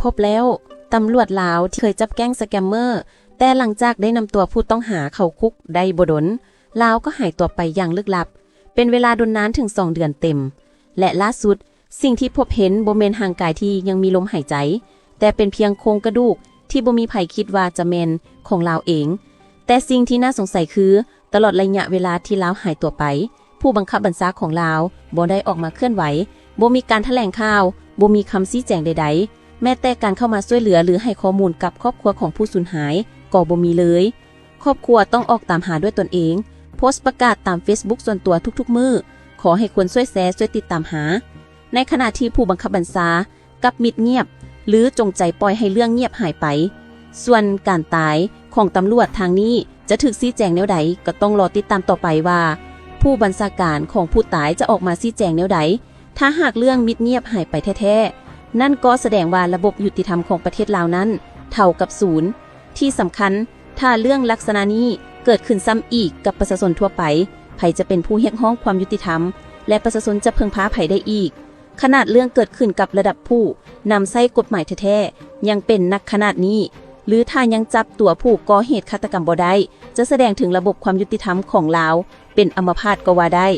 ພົບແລ້ວ, ຕຳຫຼວດລາວທີ່ເຄີຍຈັບແກ້ງສະແກມເມີ ແຕ່ຫຼັງຈາກໄດ້ນຳຕົວຜູ້ຕ້ອງຫາເຂົ້າຄຸກໄດ້ບໍ່ດົນ, ລາວກໍຫາຍຕົວໄປຢ່າງລຶກລັບ ເປັນເວລາດົນນານເຖິງສອງເດືອນເຕັມ ແລະ ລ່າສຸດ, ສິ່ງທີ່ພົບເຫັນບໍ່ແມ່ນຮ່າງກາຍທີ່ຍັງມີລົມຫາຍໃຈ, ແຕ່ເປັນພຽງໂຄງກະດູກທີ່ບໍ່ມີໃຜຄິດວ່າຈະແມ່ນຂອງລາວເອງ. ແຕ່ສິ່ງທີ່ໜ້າສົງໄສຄື, ຕະຫຼອດໄລຍະເວລາທີ່ລາວຫາຍຕົວໄປ, ຜູ້ບັງຄັບບັນຊາຂອງລາວບໍ່ໄດ້ອອກມາເຄື່ອນໄຫວ, ບໍ່ມີການຖະແຫຼງຂ່າວ, ບໍ່ມີຄຳຊີ້ແຈງໃດໆ, ແມ້ແຕ່ການເຂົ້າມາຊ່ວຍເຫຼືອ ຫຼື ໃຫ້ຂໍ້ມູນກັບຄອບຄົວຂອງຜູ້ສູນຫາຍກໍບໍ່ມີເລີຍ. ຄອບຄົວຕ້ອງອອກຕາມຫາດ້ວຍຕົນເອງ, ໂພສປະກາດຕາມເຟສບຸກສ່ວນຕົວທຸກໆມື້, ຂໍໃຫ້ຄົນຊ່ວຍແຊ, ຊ່ວຍຕິດຕາມຫາ. ໃນຂະນະທີ່ຜູ້ບັງຄັບບັນຊາ ກັບມິດງຽບ ຫຼື ຈົງໃຈປ່ອຍໃຫ້ເລື່ອງງຽບຫາຍໄປ. ສ່ວນການຕາຍຂອງຕຳຫຼວດທາງນີ້ຈະຖືກຊີ້ແຈງແນວໃດ ກໍຕ້ອງລໍຕິດຕາມຕໍ່ໄປວ່າ ຜູ້ບັນຊາການຂອງຜູ້ຕາຍຈະອອກມາຊີ້ແຈງແນວໃດ. ຖ້າຫາກເລື່ອງມິດງຽບຫາຍໄປແທ້ໆ, ນັ້ນກໍສະແດງວ່າລະບົບຍຸຕິທຳຂອງປະເທດລາວນັ້ນເທົ່າກັບສູນ. ທີ່ສຳຄັນ, ຖ້າເລື່ອງລັກສະນະນີ້ເກີດຂຶ້ນຊ້ຳອີກກັບປະຊາຊົນທົ່ວໄປ, ໃຜຈະເປັນຜູ້ຮຽກຮ້ອງຄວາມຍຸຕິທຳ ແລະ ປະຊາຊົນຈະເພິ່ງພາໃຜໄດ້ອີກ? ຂະໜາດເລື່ອງເກີດຂຶ້ນກັບລະດັບຜູ້ນຳໃຊ້ກົດໝາຍແທ້ໆ ຍັງເປັນໜັກຂະໜາດນີ້, ຫຼື ຖ້າຍັງຈັບຕົວຜູ້ກໍ່ເຫດຄາດຕະກຳບໍ່ໄດ້, ຈະສະແດງເຖິງລະບົບຄວາມຍຸຕິທຳຂອງລາວເປັນອຳມະພາດກໍວ່າໄດ້.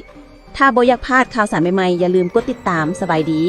ຖ້າບໍ່ຢາກພາດຂ່າວສານໃໝ່ໆ, ຢ່າລືມກົດຕິດຕາມ. ສະບາຍດີ.